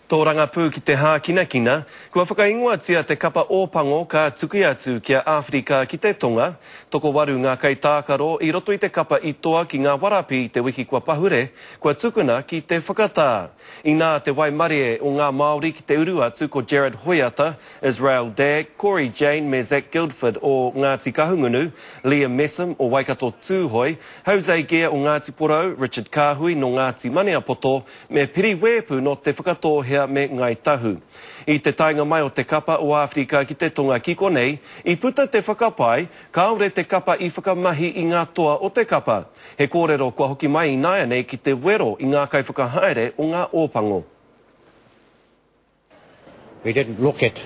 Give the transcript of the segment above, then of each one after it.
Tōrangapū ki te hākinakina, kua whakaingoatia te kapa Ōpango ka tuki atu ki a Āwherika ki te Tonga. Tokowaru ngā kaitākaro i roto i te kapa i toa ki ngā warapi i te wiki kua pahure, kua tukuna ki te whakatā. Inā te waimarie o ngā Māori ki te uru atu ko Jarrad Hoeata, Israel Dagg, Cory Jane me Zac Guildford o Ngāti Kahungunu, Liam Messam o Waikato Tūhoe, Hosea Gear o Ngāti Porou, Richard Kāhui nō Ngāti Maniapoto, Me Piri Weepu nō Te Whakatōhea me Ngāi Tahu. I te taenga mai o te kapa o Āwherika ki te Tonga ki konei, i puta te whakapae, kāore te kapa i whakamahi i ngā toa o te kapa. He kōrero kua hoki mai ināianei ki te wero i ngā kaiwhakahaere o ngā Ōpango. We didn't look at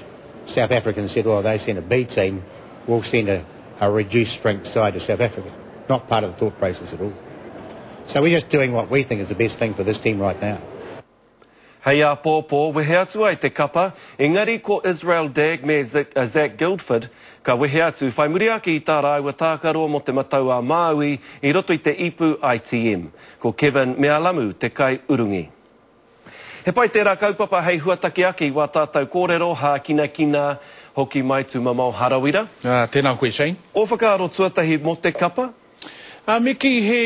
South Africa and said, well, they sent a B team, we'll send a, a reduced strength side to South Africa. Not part of the thought process at all. So we're just doing what we think is the best thing for this team right now. Hei āpōpō, wehe atu ai te kapa, engari ko Israel Dagg me Zac Guildford ka wehe atu whai muri ake i tā rāua tākaro mō Te Matau-a-Māui i roto i te ipu ITM. Ko Kevin Mealamu te kaiurungi. He pai tērā kaupapa hei huataki ake i wā tātou kōrero, hākinakina hoki mai Tūmamao Harawira. Ā, tēnā koe Shane. Ō whakaaro tuatahi mō te kapa? Ā, me kī, he,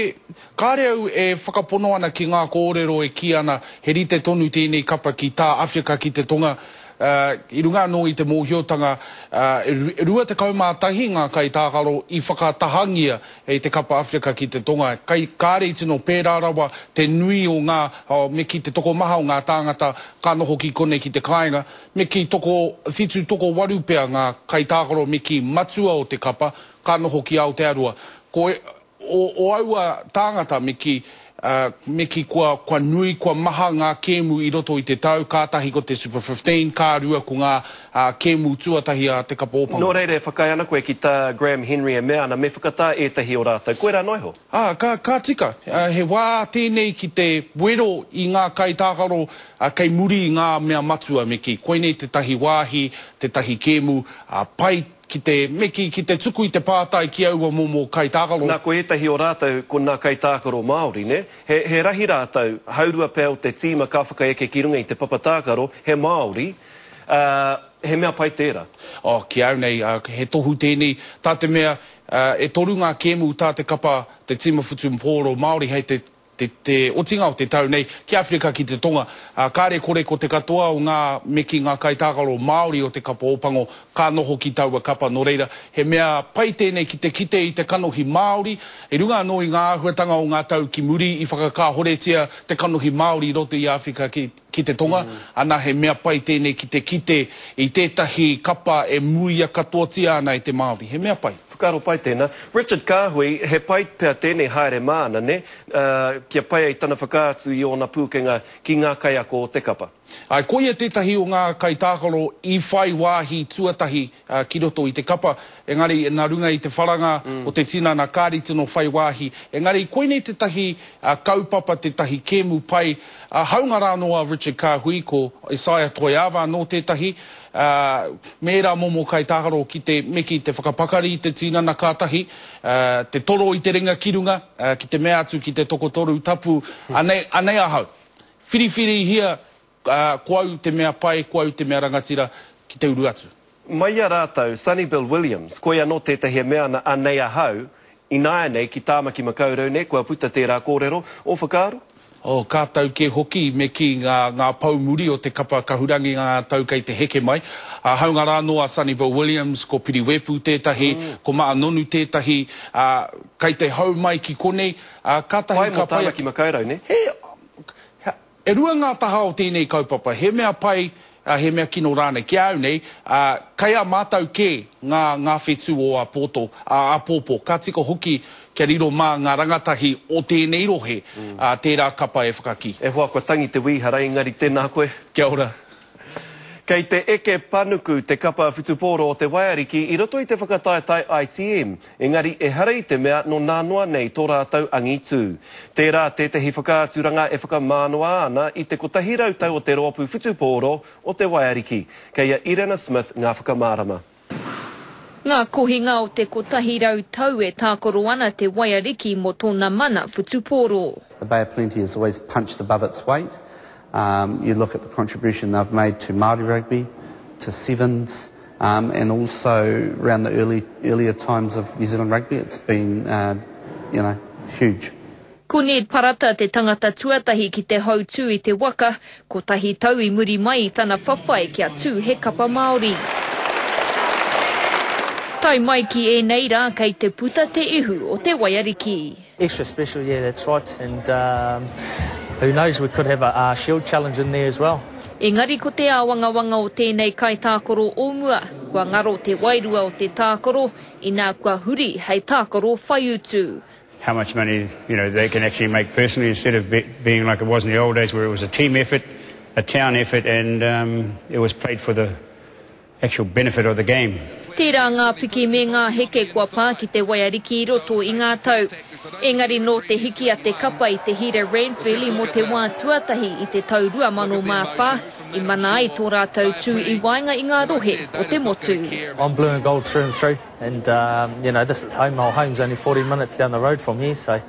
kāre au e whakapono ana ki ngā kōrero e kī ana he rite tonu tēnei kapa ki tā Awhika ki te Tonga, ā, i runga anō i te mōhiotanga, ā, e 21 ngā kaitākaro i whakatahangia e te kapa Awhirika ki te Tonga, kai, kāre i tino pērā rawa te nui o ngā, me kī te tokomaha o ngā tāngata ka noho ki konei ki te kāinga, me kī tokowhitu, tokowaru pea ngā kaitākaro me kī matua o te kapa ka noho ki Aotearoa. Ko, o, o aua tāngata me kī, ā, me kī kua, kua nui, kua maha ngā kēmu i roto i te tau, kātahi ko te Super 15, ka rua ko ngā, ā, kēmu tuatahi a te Kapa Ōpango. Nō reira e whakaae ana koe ki tā Graham Henry e mea ana me whakatā ētahi o rātou. Koirā noa iho. Ā, ka, ka tika. Ā, he wā tēnei ki te wero i ngā kaitākaro, ā, kei muri i ngā mea matua, me kī. Koinei tētahi wāhi, tētahi kēmu, ā, pai ki te, me kī, ki te tuku i te pātai ki aua momo kaitākaro. Nā, ko ētahi o rātou, ko nā kaitākaro Māori, nē? He, he rahi rātou, haurua pea o te tīma ka whakaeke ki runga i te papa tākaro, he Māori, ā, he mea pai tērā. Oh, ki au nei, ā, he tohu tēnei, tā te mea, ā, e toru ngā kēmu tā te kapa, te tīma whutumpōro Māori hei te, te, te otinga o te tau nei, ki Āwherika ki te Tonga, ā, kāre kore ko te katoa o ngā me kī ngā kaitākaro Māori o te kapa Ōpango ka noho ki taua kapa. Nō reira, he mea pai tēnei ki te kite i te kanohi Māori, i runga anō i ngā āhuatanga o ngā tau ki muri i whakakāhoretia te kanohi Māori i roto i Āwherika ki, ki te Tonga, ana he mea pai tēnei ki te kite i tētahi kapa e muia katoatia ana e te Māori. He mea pai. Whakaaro pai tēnā. Richard Kāhui, he pai pea tēnei haere māna, nē? Kia pai ai tana whakaatu i ōna pūkenga ki ngā kaiako o te kapa. Āe, koia tētahi o ngā kaitākaro i whai wāhi tuatahi ki roto i te kapa, engari nā runga i te wharanga o te tinana kāre i tino whai wāhi. Engari koinei tētahi kaupapa, tētahi kēmu pai, hāunga rā anō a Richard Kāhui, ko Isaiah Toeava anō tētahi, ā, me ērā momo kaitākaro ki te, me kī, te whakapakari i te tinana kātahi, ā, te toro i te ringa ki runga, ā, ki te mea atu ki te tokotoru tapu, anei, anei ahau. Whiriwhirihia, ā, ko au te mea pai, ko au te mea rangatira ki te uru atu. Mai i a rātou, Sonny Bill Williams, koia anō tētahi e mea ana, anei ahau, ināianei ki Tāmaki Makaurau nei, kua puta tērā kōrero, ō whakaaro? Oh, ka tau kē hoki me kī ngā, ngā pou muri o te kapa kahurangi ngā tau kei te heke mai. Ā, hāunga rā anō a Sonny Bill Williams, ko Piri Weepu tētahi, ko Ma'a Nonu tētahi, ā, kei te hou mai ki konei, ā, kātahi Pai mō ka pai ake. Tāmaki Makaurau, nē? He, he, e rua ngā taha o tēnei kaupapa, he mea pai, ā, he mea kino rānei. Ki a au nei, ā, kei a mātou kē ngā, ngā whetū o āpōtō, ā, āpōpō. Ka tika hoki kia riro mā ngā rangatahi o tēnei rohe, ā, tērā kapa e whakakī. E hoa, kua tangi te wīhara, engari tēnā koe. Kia ora. Kei te eke panuku te kapa whutupōro o te Waiariki i roto i te whakataetae ITM. Engari ehara i te mea nō nā noa nei tō rātou angitū. Tērā tētehi whakaaturanga e whakamānoa ana i te 100 tau o te rōpū whutupōro o Te Waiariki. Kei a Irena Smith ngā whakamārama. Ngā kohinga o te 100 tau e tākaro ana Te Waiariki mō tōna mana whutupōro. The Bay of Plenty has always punched above its weight. Um, you look at the contribution they've made to Māori rugby, to sevens, um, and also around the early, earlier times of New Zealand rugby, it's been, uh, you know, huge. Ko Ned Parata te tangata tuatahi ki te hautū i te waka, kotahi tau i muri mai i tana whawhai kia tū he kapa Māori. Tae mai ki ēnei rā kei te puta te ihu o te waiariki. Extra special, yeah, that's right, and um, who knows, we could have a, a shield challenge in there as well. Engari ko te āwangawanga o tēnei kaitākaro o mua, kua ngaro te wairua o te tākaro, inā kua huri hei tākaro whaiutu. How much money you know they can actually make personally instead of be, being like it was in the old days where it was a team effort, a town effort and um, it was played for the actual benefit of the game. Tērā ngā piki me ngā heke kua pā ki te waiariki i roto i ngā tau. Engari nō te hiki a te kapa i te Hira Ranfurly mō te wā tuatahi i te tau 2004, i mana ai tō rātou tū i waenga i ngā rohe o te motu. I'm blue and gold through and through and um, you know this is home. My home's only 40 minutes down the road from here so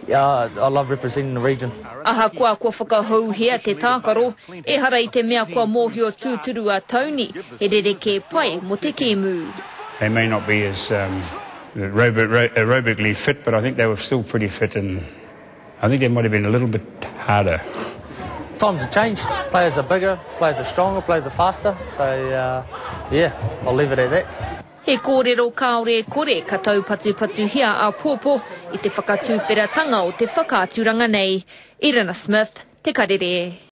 yeah, I love representing the region. Ahakoa kua whakahouhia te tākaro, ehara i te mea kua mōhio tūturu a Tony, he rerekē pai mō te kēmu. They may not be as um, aerobically fit, but I think they were still pretty fit and I think they might have been a little bit harder. Times have changed. Players are bigger, players are stronger, players are faster. So, uh, yeah, I'll leave it at that. He kōrero kāore e kore ka taupatupatuhia āpōpō i te whakatuwheratanga o te whakaaturanga nei. Irina Smith, Te Karere.